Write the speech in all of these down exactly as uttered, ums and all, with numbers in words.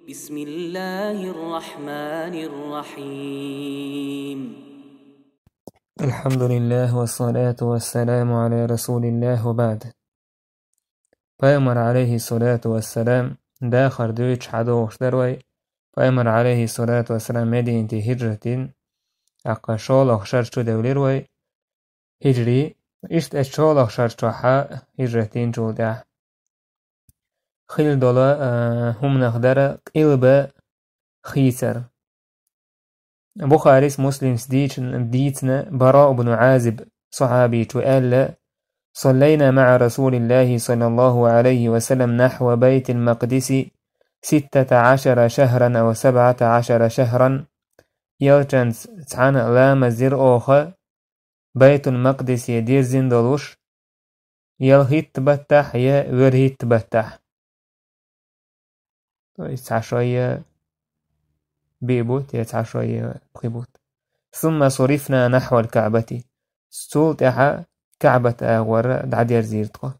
بسم الله الرحمن الرحيم. الحمد لله والصلاة والسلام على رسول الله وبعد. Пайхамар, алейхи салату вассалам, дахар дуьйцуш хьадогӀуш дара вай. Пайхамар, алейхи салату вассалам, Мединате хӀижрат дина, тӀаккха шолгӀа шар чу девлира вай хӀижри. Иштта оцу шолгӀа шар чохь хӀижрат динчул тӀаьхьа хилла долу, а, хӀуманах дара къилба хийцар. Бухарис, Муслимс дийцина, дийцина Бараъ ибн Азиб сахьабичо аьлла: «صلينا مع رسول الله صلى الله عليه وسلم نحو بيت المقدس ستة عشر شهرا أو سبعة عشر شهرا». Элчанца цхьаьна ламаз дира оха Байтул-Макъдисе дирзина долуш, я хӀитта баттахь, я вуьрхӀитта баттахь. То есть цхьа шо я биъ бутт, я цхьа шо я пхи бутт. ثم صرفنا نحو الكعبة. Цул тӀаьхьа КаӀбат агӀор дӀадерзийра тхо.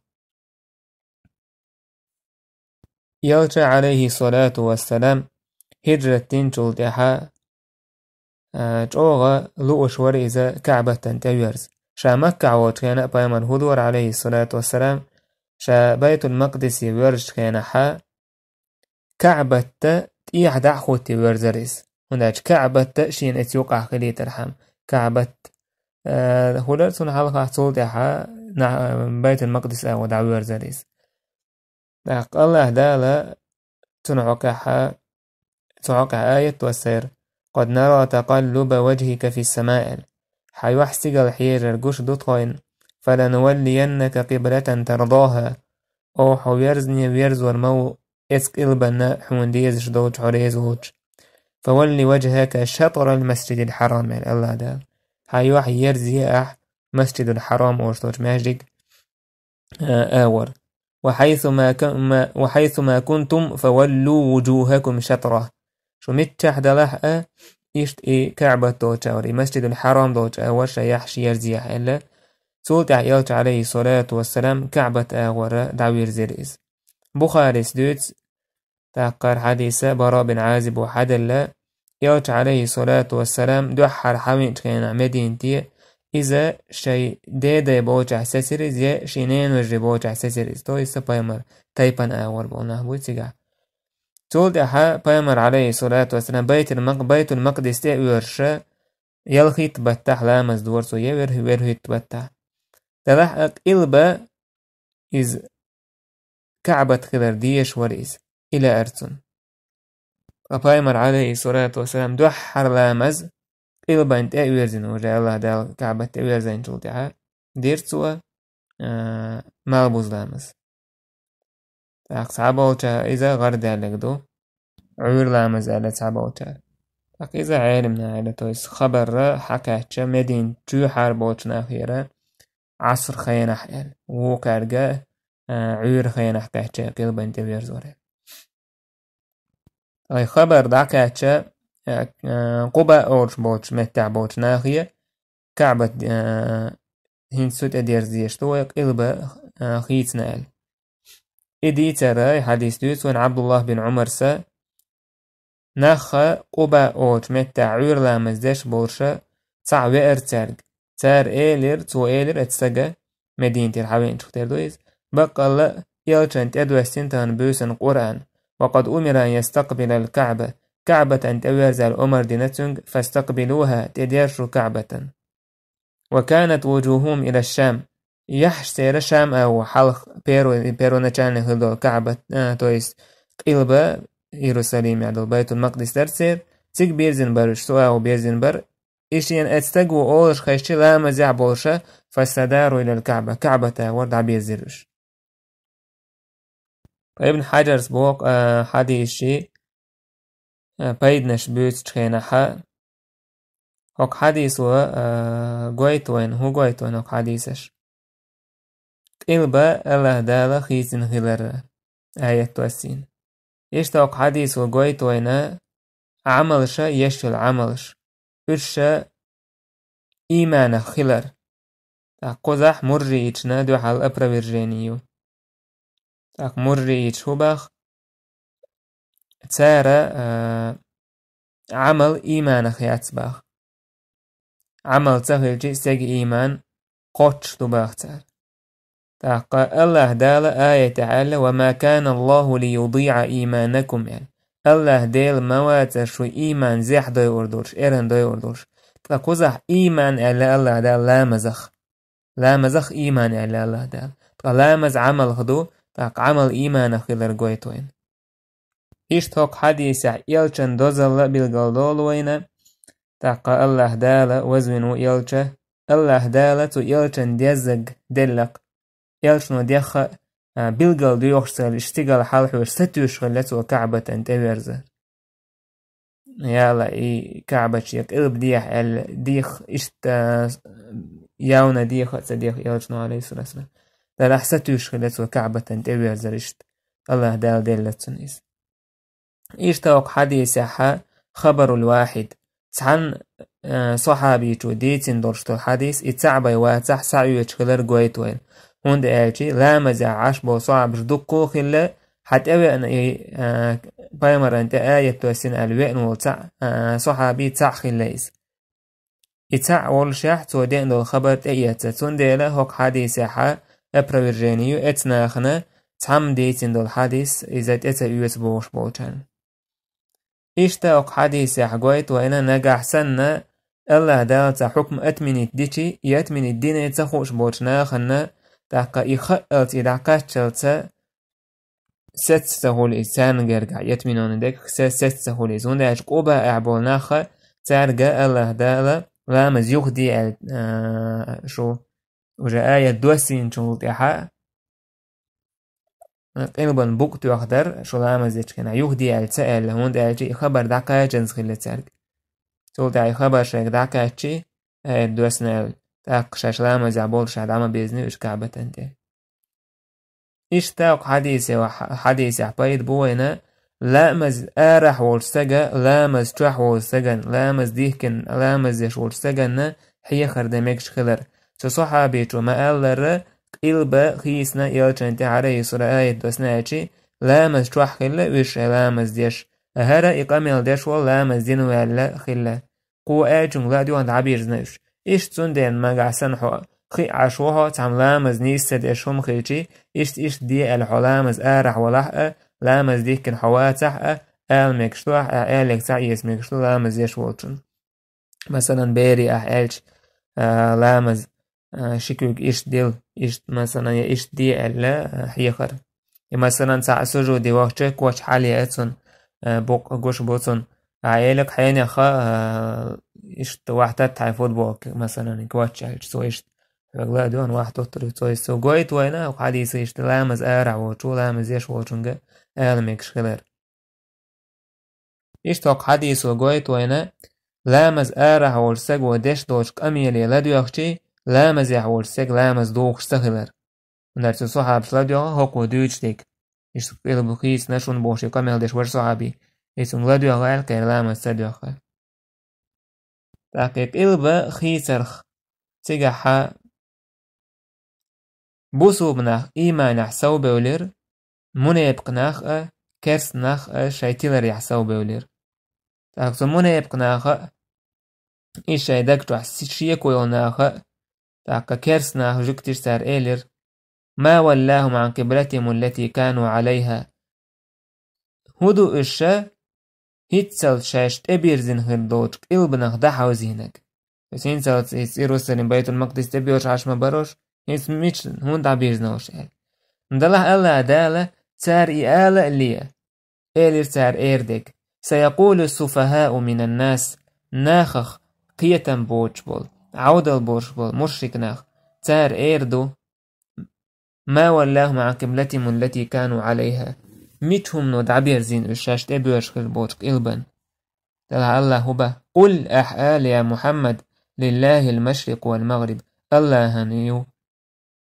Элча, алейхи салату вассалам, хӀижрат динчул тӀаьхьа, а, чӀогӀа лууш вара иза КаӀбатан тӀе верза. Ша Маккахь волчу хенахь а пайхамар хӀун дора, алейхи салату вассалам, ша Байтул-Макъдисе воьрзучу хенахьа КаӀбатта тӀехьа дӀа а хӀуттий воьрзара иза. ХӀунда аьлча КаӀбатта шена эца юкъахь хилийтархьама. КаӀбат, а, хӀун дара цунна хьалха, цул тӀаьхьа на-, Байтул-Макъдис агӀор дӀавоьрзара иза. ТӀаккха АллахӀ Дала цунна хьокъехь, цу хьокъехь аят доссийра: «قد نرى تقلب وجهك في السماء», аьлла. Хьан юьхь стигала хьежар гуш ду тхойна. «فلنولينك قبلة ترضاها». Оха хьо верзане верзор ма ву, эцу къилбанна хьуна дезаш долчу хьо реза волчу. «فول وجهك شطر المسجد الحرام», аьлла АллахӀ Дала. Хьан юьхь ерзе ахь Масджидул-Хьарам олуш долчу маьждиг а, агӀор. «وحيث ما ك-، ما، وحيث ما كنتم فولوا وجوهكم شطره». Шу миччахь далахь а, иштта и КаӀбат долчу агӀор, и Масджидул-Хьарам долчу агӀор шайн яхьаш ерзехьа аьлла. Цул тӀаьхьа Элча, алейхи салату вассалам, КаӀбат агӀор дӀавирзира иза. Бухарис дуьйцу, тӀаккха хьадиса Бараъ бин Азибо хьаделла, Элча, алейхи салату вассалам, дуьххьара хьавеъчу хенахь Мединате, иза шайн дедай болчахь сецира иза, я шен неножри болчахь сецира иза, то есть сан пайхамар тайпана агӀор болу нах буй цигахь. Цул тӀаьхьа пайхамар, алейхи салату вассалам, Байтул-Мак-, Байтул-Макъдис тӀе а оьрша, я хӀитта баттахь ламаз дора цо, я вер-, вер хӀитта баттахь. Делахь а къилба иза КаӀбат хилар дезаш вара иза, и лаьара цунна. Ткъа пайхамар, алейхи салату вассалам, дуьххьара ламаз къилбан тӀе а оьрзина, уже АллахӀ Дала КаӀбат тӀе оьрзинчул тӀаьхьа, дира цо, а, малбуза ламаз. ТӀаккха цхьаболчара иза гӀар даьллиг ду, Ӏуьйра ламаз аьлла цхьаболчара. ТӀаккха иза Ӏеламнаха аьлла, то есть хабар хьакхаьчча Медина чуьйхьара болчу нахера Ӏаср хенахь аьлла, вукхаьрга, а, Ӏуьйра хенахь кхаьчча къилбан тӀе верзора аьлла. Ай хабар дӀакхаьчча, а, а, Къуба олуш болчу меттехь болчу нахе, КаӀбат, а, хӀинца цу тӀе дерза дезаш ду вай, къилба, а, хийцина аьлла. И дийцара, и хьадис дуьйцу вайн Ӏабдуллах бин Ӏумарса, нахха Къуба олучу меттехь Ӏуьйра ламаз деш болуша цхьаъ веара цаьрга. Цара элира, цо элира оцу стага, Мединатера хьавеанчух тера ду иза: «Баккъалла а, Элчан тӀедоьссина тахана буьйсанна Къуръан: „وقد أمر أن يستقبل الكعبة», КаӀбатан тӀеверза аьлла омар дина цуьнга, «فاستقبلوها», тӀедерза шу КаӀбатан. «وكانت وجوههم إلى الشام». Яхьаш церан Шам агӀо хьалха первый-, первоначальный хила долу КаӀбат, а, то есть къилба, Иерусалимехь долу Байтул-Макъдис дара церан, цига бирзина бара уьш, цу агӀо бирзина бара. И шена оцу стага олуш хезча ламазехь болуша, «فاستداروا إلى الكعبة», КаӀбат агӀор дӀабирзира уьш. Ткъа Ибн Хьаджарс боху, а, хьадисаши, а, пайданаш буьйцучу хенахьа, хӀокху хьадисо, а, гойту вайна, хӀун гойту вайна хӀокху хьадисаш? Къилба АллахӀ Дала хийцина хилар, аят доссийна. Иштта хӀокху хьадисо гойту вайна Ӏамалша еш йолу Ӏамалш, уьш ша ийманах хилар. ТӀаккха кхузахь муржииташна дуьхьал опровержение ю. ТӀаккха муржииташ хӀун боху? цара, а, Ӏамал ийманах яц баха. Ӏамал ца хилча, стеган ийман кхоччуш ду баха цара. ТӀаккха АллахӀ Дала аятехь аьлла: «وما كان الله ليضيع إيمانكم», аьлла. АллахӀ Дела ма вацара шун ийман зехьа дойур долуш, эрна дойур долуш. Ткъа кхузахь ийман аьлла АллахӀ Дала ламазах. Ламазах ийман аьлла АллахӀ Дала. Ткъа ламаз Ӏамалх ду, тӀаккха Ӏамал ийманах хилар гойту вайна. Иштта хӀокху хьадисехь элчан дозалла билгал долу вайна, тӀаккха АллахӀ Дала вазвина ву элча, АллахӀ Дала цу элчан деззаг деллакх, элчано дехха а, билгал доьхуш ца хилла, иштта стигала хьалхьоьжуш сатуьйсуш хилла цо Каъбатан тӀеверза. Яла и Каъбаче къилба дехьа аьлла, дийх иштта, а, явна дийха а ца дийха элчано, алейхиссалату вассалам. Делахь сатуьйсуш хилла цо Каъбатан тӀеверзар иштта. АллахӀ Дала делла цунна иза. Иштта хӀокху хьадисехьа хабарул вахьид. Цхьана, а, сахьабичо дийцина долуш долу хьадис, и цхьаъ бен вацахь, схьаоьцуш хилар гойту вайна. ХӀунда аьлча ламазехь Ӏаш болу сахьабаш дуккха а хилла, хьан тӀевеана и, а, пайхамаран тӀе аят доссийна аьлла веана волу цхьаъ, а, сахьаби цхьаъ хилла иза. И цхьаъ воллушехь, цо деана долу хабар тӀеэца. Цундела хӀокху хьадисехьа опровержение ю эцу нахана, цхьамма дийцина долу хьадис иза тӀе ца оьцу бохуш болчарна. Иштта хӀокху хьадисехь гойту вайна, нагахь санна АллахӀ Дала цхьа хьукм отменить дичи, и отменить дина ца хууш болчу нахана, тӀаккха и хаалц, и дӀакхаччалца, сецца ца хуьлу иза, царна гергахь, отменённый дерг, се-, сецца ца хуьлу иза. ХӀунда аьлча Къубаъехь болу нахха, цаьрга АллахӀ Дала ламаз юхаде аьлла, а, шу уже аят доссийначул тӀаьхьа, къилбан букъ тоьхна дара, шу ламаз дечу хенахь юхаде аьлла ца аьлла, хӀунда аьлча и хабар дӀакхачанза хилла цаьрга. Цул тӀаьхьа и хабар шайга дӀакхаьччи, аят доссийна аьлла, тӀаккха шаьш ламазехь боллушехь дӀа ма безний уьш Каъбатан тӀе. Иштта хӀокху хьадисе ва-, хьадисехь пайда бу вайна, ламаз арахь волчу стага, ламаз чохь волчу стагана, ламаз дихкина, ламаз деш волчу стагана хьехар дан мегаш хилар. Цу сахьабичо ма-аллара, къилба хийцина элчан тӀе, алейхиссалам, аят доссийна аьлчи, ламаз чохь хилла уьш шайн ламаз деш, хӀара и къамел деш волу ламаз дина ваьлла хилла. Кхо аьллачуьнга ладоьгӀна дӀабирзина уьш. Иштта цундела нагахь санна хьо хи Ӏаш ву хьо, цхьамма ламаз нийса ца деш хӀума хилчи, иштта, иштта де аьлла хьо ламаз арахь валахь а, ламаз дихкина хьо вацахь а, ала мегаш ду ахь, ахь аьлларг ца Ӏеса мегаш ду ламаз деш волчунна. Масалан, бере ахь аьлча, а, ламаз, а, ши куьг иштта дила, иштта, масалан, я иштта де аьлла, а, хьехар. И, масалан, цхьаъ сужуде вахча, коч хьалаеа цунна, а, букъ гуш бу цунна. Ахь элира хьенеха, а, иштта вахьтат хьайн футболка, масалан, коч аьлча, цо иштта хьоьга ладоьгӀна вахьтуттар ю, цо иштта цо гойту вайна, хьадийса иштта ламаз арахь волчу, ламаз еш волчунга ала мегаш хилар. Иштта хӀокху хьадисо гойту вайна, ламаз арахь волчу саго деш долчу къамеле ладоьгӀчи, ламазехь волчу сага ламаз духуш ца хилар. ХӀунда аьлча цу сахьабаш ладоьгӀа хӀокхо дуьйцу дерг. Иштта къилба хийцина шуна бохуш и къамел деш вара сахьаби. И цунга ладоьгӀа аьлла, кхера ламаз ца доьгӀа. ТӀаккха и къилба хийцарх цигахьа бусулба нах ийманехь совбевлира, мунепакъ нах а, керста нах а шайн тиларехь совбевлира. ТӀаккха цу мунепакъ наха а, и шайн даг чохь шеко йолу наха а, тӀаккха керста наха жуьгташа цара элира: «ما ولاهم عن قبلتهم التي كانوا عليها». ХӀун ду уьш ша хӀинццалц шаьш тӀебирзина хир долчу къилбанах дӀахьовзийнарг? Иза хӀинццалц иза Иерусалим, Байтул-Макдис тӀебоьрзуш Ӏаш ма барош, хӀинца мича, хӀунда дӀабирзина уьш аьлла. Делахь АллахӀ Дала цара и ала а ле, элира цара эр дерг: «سيقول السفهاء من الناس», нахах кхетам боцуш болу, Ӏовдал боцуш болу мушрик нах, цара эр ду: «ما ولاهم عن قبلتهم التي كانوا عليها». Мича хӀумано дӀабирзина уьш шаьш тӀебоьрзуш хир болчу къилбан? Делахь АллахӀа хӀун боху: «قل», ахь ала, я Мухьаммад: «لله المشرق والمغرب». АллахӀана ю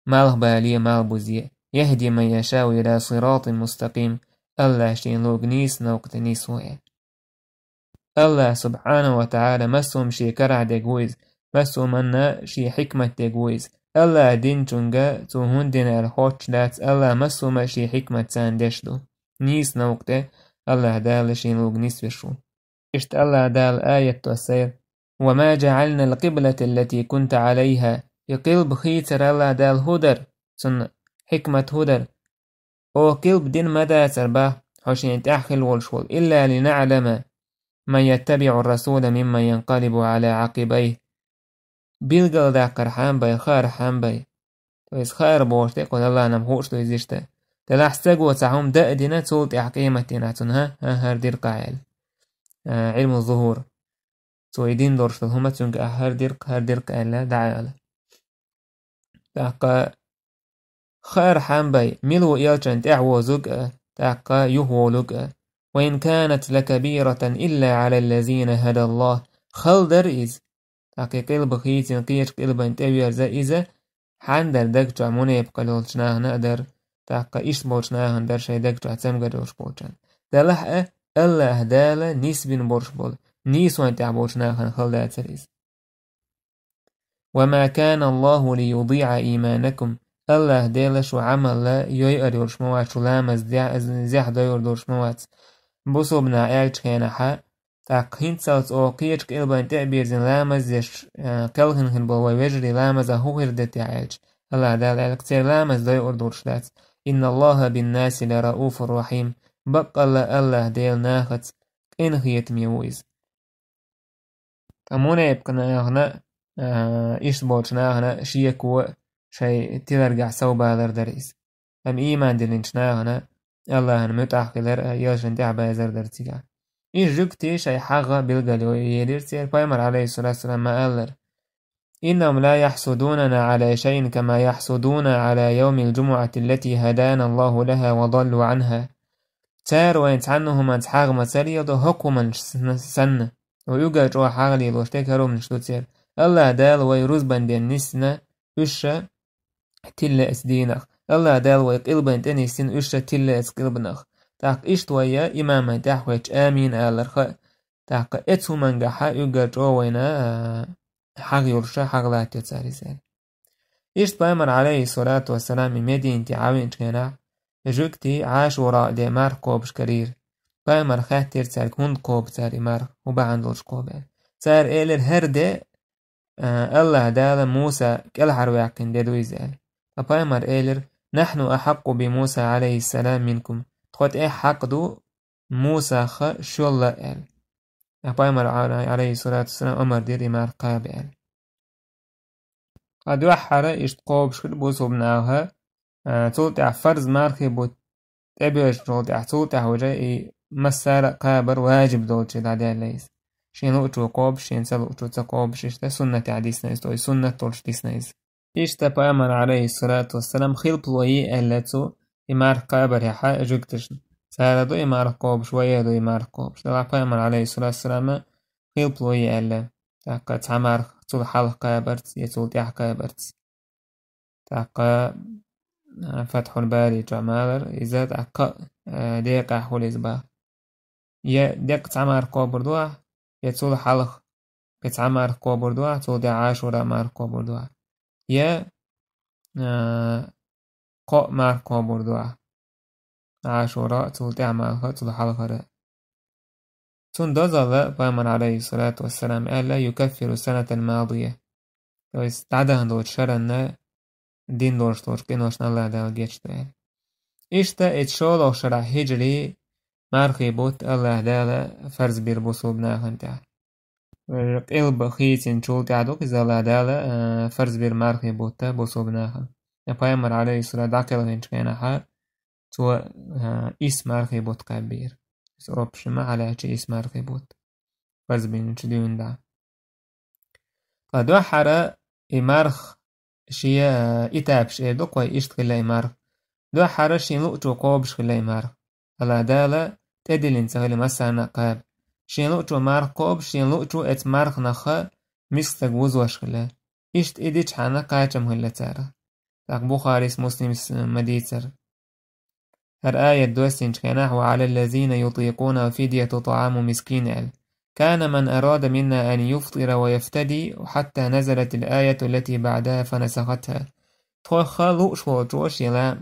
малхбале а, малхбузе а. «يهدي من يشاء إلى صراط مستقيم». АллахӀа шена луург нийса новкъа тӀе нисво аьлла. АллахӀ субхьанаху ва тагӀала массо а хӀума шен карахь дерг ву иза, массо а хӀуманна шен хьикмат дерг ву иза. АллахӀа динчунга цо хӀунда дина аьлла хоттуш дац, АллахӀа массо а хӀума шен хьикмат царна деш ду. Нийса новкъа тӀе АллахӀ Дала шийна луг нисвеш ву. Иштта АллахӀ Дала аят доссийра: «وما جعلنا القبلة التي كنت عليها». И къилба хийцар АллахӀ Дала хӀун дара, цунна хьикмат хӀун дара? Оха къилба дина ма дацар бах хьо шена тӀехь хила волуш волу, «إلا لنعلم من يتبع الرسول ممن ينقلب على عقبيه». Билгалдаккхархьама бен, хаархьама бен. То есть хаар бохуш тӀе кху АллахӀна хууш ду иза иштта. Делахь стаго цхьа хӀума дан а дина, цул тӀаьхьа къематдийнахь цунна: «ХӀан, хӀара дира-кх ахь», – аьлла. А, Ӏилму зухур. Цо и дина долуш долу хӀума цуьнга: «Ахь, хӀара дира-кх, хӀара дира-кх», – аьлла, дӀаала. ТӀаккха хаархьама бен, мила ву элчанна тӀаьхьавозург а, тӀаккха юхаволург а. «وإن كانت لكبيرة إلا على الذين هدى الله». Хала дара иза. ТӀаккха и къилба хийцина кхечу къилбан тӀеверза иза, хьанна дара даг чохь, мунепакъ йолчу нахана а дара, тӀаккха иштта болчу нахана дара, шайн даг чохь цамгар йолуш болчарна. Делахь а, АллахӀ Дала нисбина болуш болу, нийсонан тӀехь болчу нахана хала дацара иза. «وما كان الله ليضيع إيمانكم». АллахӀ Дела шу Ӏамал йойур йолуш ма вац, шу ламаз зехьа дойур долуш ма вац. Бусулбанаш аьллачу хенахьа, тӀаккха хӀинццалц оха кхечу къилбан тӀе а бирзина ламаз еш, а, кхелхина хир болу вай вежарий ламаза хӀун хир дан техьа аьлча, АллахӀ Дала аьлла, церан ламаз дойур долуш дац. «إن الله بالناس لرءوف رحيم». Баккъалла АллахӀ Дела нахаца къинхетаме ву иза. Ткъа мунепакъ нахана, а, иштта болчу нахана шеко шайн тиларгахь совбалар дара иза. Амма ийман диллинчу нахана АллахӀан муьтӀахь хилар а, елшан тӀаьхьабазар дара цигахь. И жуьгти шайн хьагӀ билгал йо-, елира церан, пайхамар, алейхиссалату вассалам, ма-аллара: «إنهم لا يحسدوننا على شيء كما يحسدون على يوم الجمعة التي هدانا الله لها وضلوا عنها». Цара вайна цхьанна хӀуманца хьагӀ ма ца леладо, хӀокху хӀуманаш санна. Вай уьгар чӀогӀа хьагӀ лелош дерг хӀара хӀуманаш ду церан. АллахӀ Дала вай рузбан ден нисдина, уьш ша тилла эца дийнах. АллахӀ Дала вай къилбан тӀе нисдина, уьш ша тилла эца къилбанах. ТӀаккха иштта вай я имаман тӀаьхьахӀоьттича амин аларх а. ТӀаккха эца хӀумангахьа уьгар чӀогӀа вайна, а, хьагӀ йолуш ша хьагӀ латтайо цара иза аьлла. Иштта пайхамар, алейхиссалату вассалам, и Мединате Ӏавинчу хенахь, жуьгти Ӏашура де марха кхобуш карийра. Пайхамар хаьттира цаьрга, хӀунда кхобу цара и марха, хӀун бахьана долуш кхобу аьлла. Цара элира, хӀара де, а, АллахӀ Дала Муса кӀелхьарваьккхина де ду иза аьлла. Ткъа пайхамар элира: «نحن أحق بموسى عليه السلام منكم». Тхо тӀе хьакъ ду Мусах шолла аьлла. Ткъа пайхамар, алейхиссалату вассалам, амар дира и марха кхаба аьлла. Ткъа дуьххьара иштта кхобуш хир бусулба наха, а, цул тӀаьхьа фарз мархий бутт тӀебоьжначул тӀаьхьа, цул тӀаьхьа уже и массара а кхабар важиб долчу дӀадаьлла иза. Шен луучо кхобуш, шен ца луучо ца кхобуш, иштта суннатехь дисна иза, то есть суннат долуш дисна иза. Иштта пайхамар, алейхиссалату вассалам, хилпало йи аьлла цо и марха кхабарехьа жуьгташна. Цара ду и марха кхобуш, вай а ду и марха кхобуш. Делахь пайхамар, алейхиссалату вассалам, хилпало йи аьлла. ТӀаккха цхьа марха цул хьалха кхабарца я цул тӀаьхьа кхабарца. ТӀаккха, а, Фатхьул Бари чохь ма-аллара, иза тӀаккха, а, декъехь хуьлу иза бах. Я деккъа цхьа марха кхобур ду ахь, я цул хьалха кхин цхьа марха кхобур ду ахь, цул тӀаьхьа Ӏашура марха кхобур ду ахь. Я, а, кхоъ марха кхобур ду ахь. Ӏашура, цул тӀаьхьа марха, цул хьалхара. Цуьнан дозалла пайхамар, алейхиссалату вассалам, аьлла: «يكفر السنة الماضية». То есть дӀадахана долчу шаранна дина долуш долчу къиношна АллахӀ Дала гечдо аьлла. Иштта и шолгӀа шарахь хӀиджри мархий бутт АллахӀ Дала фарз бира бусулба нахана тӀехь. Къилба хийцинчул тӀаьхьа ду-кх иза АллахӀ Дала, а, фарз бира мархий бутт бусулба нахана. Я пайхамар, алейхиссалату, дӀакхелхинчу хенахьа, цо, а, исс мархий бутт кхаьббийра. Иза общий ма хьалаьчча исс мархий бутт. Фарз бинчу дуьйна дӀа. Ткъа дуьххьара и марха шен, а, этапаш эр ду-кх вай, иштта хилла и марха. Дуьххьара шен луучо кхобуш хилла и марха. АллахӀ Дала тӀедиллина ца хилла массарна а кхаба. Шен луучо марха кхобуш, шен луучо эца марханах мискан стаг вузош хилла. Иштта и дичхьана кхачам хилла царах. ТӀаккха Бухарис, Муслимс ма дийцара. ХӀара аят доссийначу хенахь: «وعلى الذين يطيقونه فدية طعام مسكين», аьлла. «كان من أراد منا أن يفطر ويفتدي حتى نزلت الآية التي بعدها فنسختها». Тхох лууш волчо шен ла-,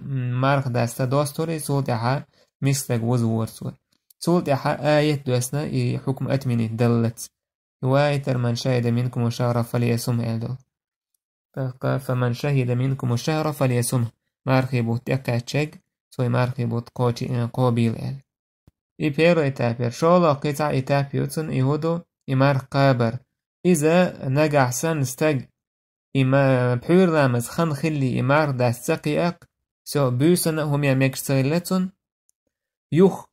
марха даста достур и, цул тӀаьхьа мискан стаг вузавора цо. Цул тӀаьхьа аят доссана и хьукм отменить даллалц. Вайтар: «Ман шахида минкум шахра фальясумхӀ», аьлла долу. ТӀаккха: «Фаман шахида минкум шахра фальясумхӀ». Мархий бутт тӀекхаьччиг, цо и мархий бутт кхочи-, э, кхобийла аьлла. И первый этап яра. ШолгӀа кхин цхьа этап ю цунна, и хӀун ду, и марха кхабар. Иза нагахь санна стаг и ма-, пхьуьйра ламаз хан хилли, и марха даста ца кхиакх, всё, буьйсанна а хӀума яа мегаш ца хилла цунна. Юха,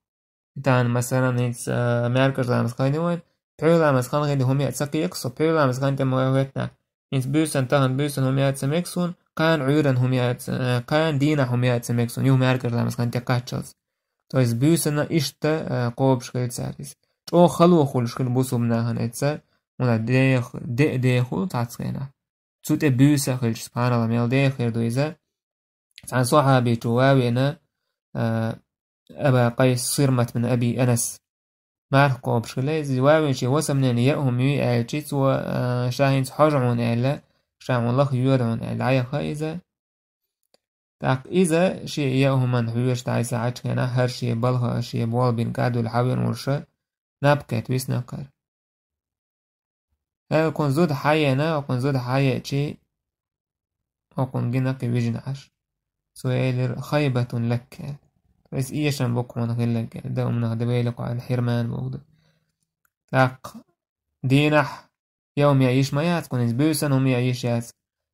тахана, масалан, хӀинца, а, маьркӀажа ламаз хан ю вайн, пхьуьйра ламаз хан хилли хӀума яа ца кхиакх со, пхьуьйра ламаз хан тӀе ма хӀоьттина. ХӀинца буьйсанна, тахана буьйсанна хӀума яа ца мега суна, кхана Ӏуьйранна хӀума яа ца, а, кхана дийнахь хӀума яа ца мега суна, юха маьркӀажа ламаз хан тӀе кхаччалц. То есть буьйсанна иштта, а, кхобуш хилла цара иза. ЧӀогӀа хало хуьлуш хилла бусулба нахана эцца, хӀунда дех-, де а дехула цхьацца хенахь. Цу тӀе буьйса а хилча, субхьаналлахӀ, мел деха хир ду иза. Цхьана сахьабичо ван веана, а, Аба Къайс Сирмат бин Аби Анас. Марха кхобуш хилла иза, ван веана шен хӀусамнена яа хӀума юй аьлчи, цо, а, ша хӀинца хьожа хьуна аьлла, ша хьуна лаха йоьду хьуна аьлла, дӀаяха иза. ТӀаккха иза шен яа хӀуманна хьоьжуш дӀасахьачу хенахь, хӀара шен балха, шен болх бина кӀадвелла хьавеана волуш, наб кхетта висна кхара. ХӀара кхуьнан зуда хьаеана, кхуьнан зуда хьаеачи, хӀокхунна гина кхин вижина Ӏаш. Цо элира: «Хайбатун лак», аьлла. То есть эшам бу-кх хьуна хилларг аьлла, дан хӀуманах дан вейла-кх хьо аьлла, хьирман боху ду. ТӀаккха дийнахь яа хӀума яа йиш ма яц кхуьнан, иза буьйсанна хӀума яа йиш яц.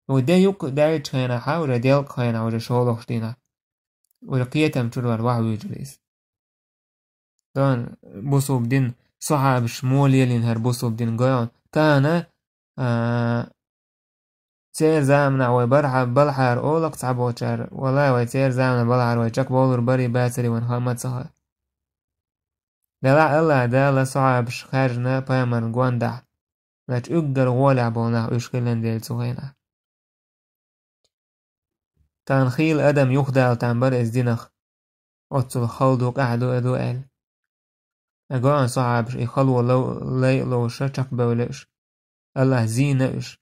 Вай де юккъе даьллачу хенахь, уже делкъа хенахь, уже шолгӀачу дийнахь. Уже кхетам чуьра вара вахьа вуьйжура иза. Тахана бусулба дин, сахьабаш муха лелийна хӀара бусулба дин гой хьуна. Тахана, а, церан заманахь вай бархьа-, балхьара олу-кх цхьаболчара, валлахӀи, вай церан заманахь балхьара вай чекхбовлур барий, бацарий вайна хаа ма ца хаьа. Делахь АллахӀ Дала сахьабаш хаьржина пайхамарна гондахь, значит, уггар гӀолехь болу нах уьш хилла дела цу хенахь. Тахана хийла адам юхадала там бара иза динах. Оццул хала ду, къаьхьа ду, а ду аьлла. Ткъа гой хьуна сахьабаш и хало лов-, лай а ловша чекхбевлла уьш. АллахӀа зийна уьш.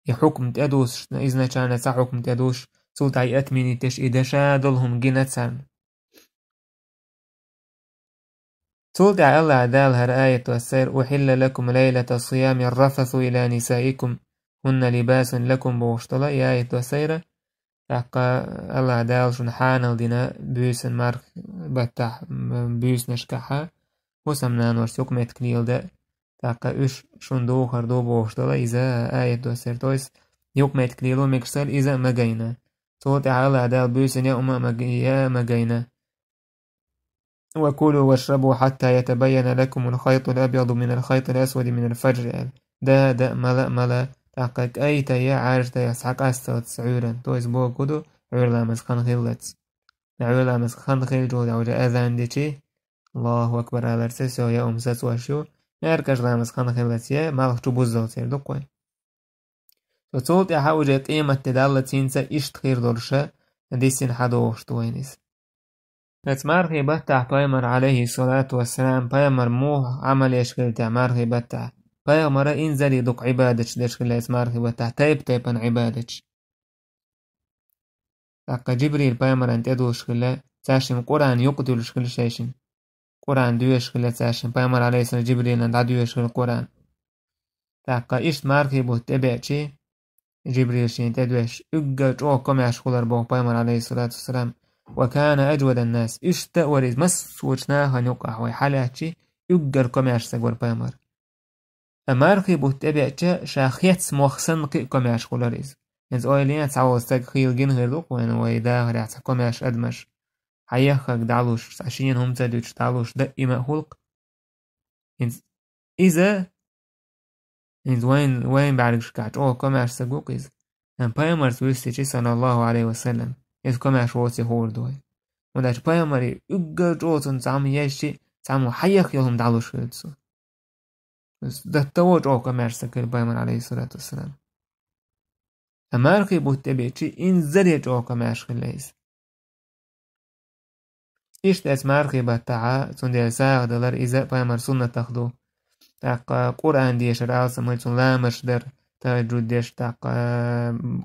И хьукм тӀедуссуш, изначально цхьа хьукм тӀедуссуш, цул тӀаьхьа и отменить деш, и дешадолу хӀума гина царна. Цул тӀаьхьа АллахӀ Дала хӀара аят доссийра: «أحل لكم ليلة الصيام الرفث إلى نسائكم هن لباس لكم», бохуш долу и аят доссийра. ТӀаккха АллахӀ Дала шуна хьанал дина буьйсанна марха баттахь, м, буьйсанашкахьа, хӀусамнаношца юкъаметтиг леладан, тӀаккха уьш шуна духар ду бохуш долу иза аят доссийра. То есть юкъаметтиг лело мегаш ца хилла иза а ма гайна. Цул тӀаьхьа АллахӀ Дала буьйсанна яа хӀума а ма г-, яа а ма гайна. «وكلوا واشربوا حتى يتبين لكم الخيط الأبيض من الخيط الأسود من الفجر», аьлла. Да, да, мала, мала, тӀаккха кӀай тая, Ӏаьржа тая схьакъасталц Ӏуьйранна. То есть бохург ду, Ӏуьйра ламаз хан хиллалц. Ӏуьйра ламаз хан хиллачул тӀаьхьа уже азан дичи, Аллаху акбар аларца, всё, яа хӀума сацош ю, маьркӀажа ламаз хан хиллалц я, малх чу буззалц яр ду-кх вай. Со цул тӀаьхьа уже къематде даллалц хӀинца иштта хир долуша, дисина хьадогӀуш ду вайна иза. Эцу мархий баттахь пайхамар, алейхиссалату вассалам, пайхамар муха Ӏамал еш хилла тӀехь мархий баттахь? Пайхамара инзаре дукха Ӏибадаташ деш хилла эцу мархий баттахь, тайп-тайпана Ӏибадаташ. ТӀаккха Джибрил пайхамаран тӀедуьллуш хилла, цаьршимма Къуръан юкъадуьллуш хилла шайшимма. Къуръан доьшуш хилла цаьршимма, пайхамар, алейхиссалам, Джибрилан дӀадоьшуш хилла Къуръан. ТӀаккха иштта мархий бутт тӀебеачи, Джибрил шена тӀедоьшуш, уггар чӀогӀа комаьрша хилар боху пайхамар, алейхиссалату вассалам. «Ва кана аджвадан нас». Иштта а вара иза массочу нахана юкъахь вай хьалаьцчи, уггар комаьрша стаг вара пайхамар. Ткъа мархий бутт тӀебеача, ша хецна мох санна кхин а комаьрша хилар иза. ХӀинца ойла е, цхьаволу стаг хийла гина хир ду-кх вайна вай дахарехь цхьа комаьрша адамаш. Хьан еххаг дӀалуш, цхьа шена хӀума ца дуьтуш дӀалуш, даима а хуьлу-кх. ХӀинца иза, хӀинца вайн, вайн бӀаьргашкахь чӀогӀа комаьрша стаг ву-кх иза. Амма пайхамарца вуьстичи, саллаллаху алейхи ва саллям, иза комаьрша воций хуур ду вай. ХӀунда аьлча пайхамаре уггар чӀогӀа цунна цхьамма ешчи, цхьамма хьан ехха йолу хӀума дӀалуш хилла цо. Иза датта вон чӀогӀа комаьрша стаг хилла пайхамар, алейхиссалату вассалам. Ткъа мархий бутт тӀебеачи, инзаре чӀогӀа комаьрша хилла иза. Иштта эцу мархий баттахьа, цундела сагӀа далар иза пайхамар суннатах ду. ТӀаккха Къуръан дешар алсам хилла, цунна ламазаш дар, тахаджуд деш, тӀаккха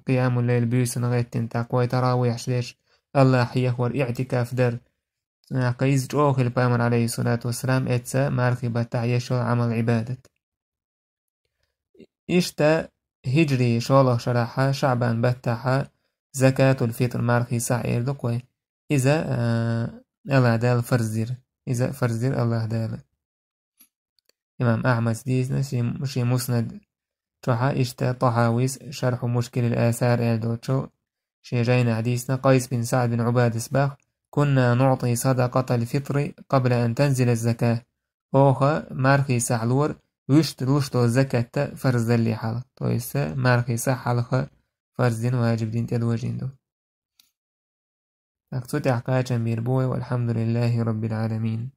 къиямул-лайл буьйсанна гӀеттина, тӀаккха вай таравихьаш деш, Аллах хьехор, иӀтикаф дар. Цунах иза чӀоагӀа хила пайхамар, алейхиссалату вассалам, эцца мархий баттахь еш йола Ӏамал, Ӏибадат. Иштта хиджри шолгӀа шарахьа шаӀбан баттахьа закатул фитр, мархий сахь эр ду-кх вай. Иза, а, Аллах Дала фарз дира. Иза фарз дира Аллах Дала. Имам Ахьмада дийцина шен, шен Муснад чохьа, иштта Тахьавис Шархьу Мушкилил Асар аьлла долчу шен жайнахь дийцина, Къайс бин СаӀд бин Ӏубадас бах: «Кунна нуӀти садакъатал фитри къабла ан танзила закат». Оха мархий сахь лора, вуьшта луш долу закатта фарз далле хьалха. То есть мархий сахь хьалха фарз дина, ваджиб дина, тӀедожийна ду. Так, цу тӀехь кхачам бийр бу вай, валхьамдулиллахи раббил Ӏаламин.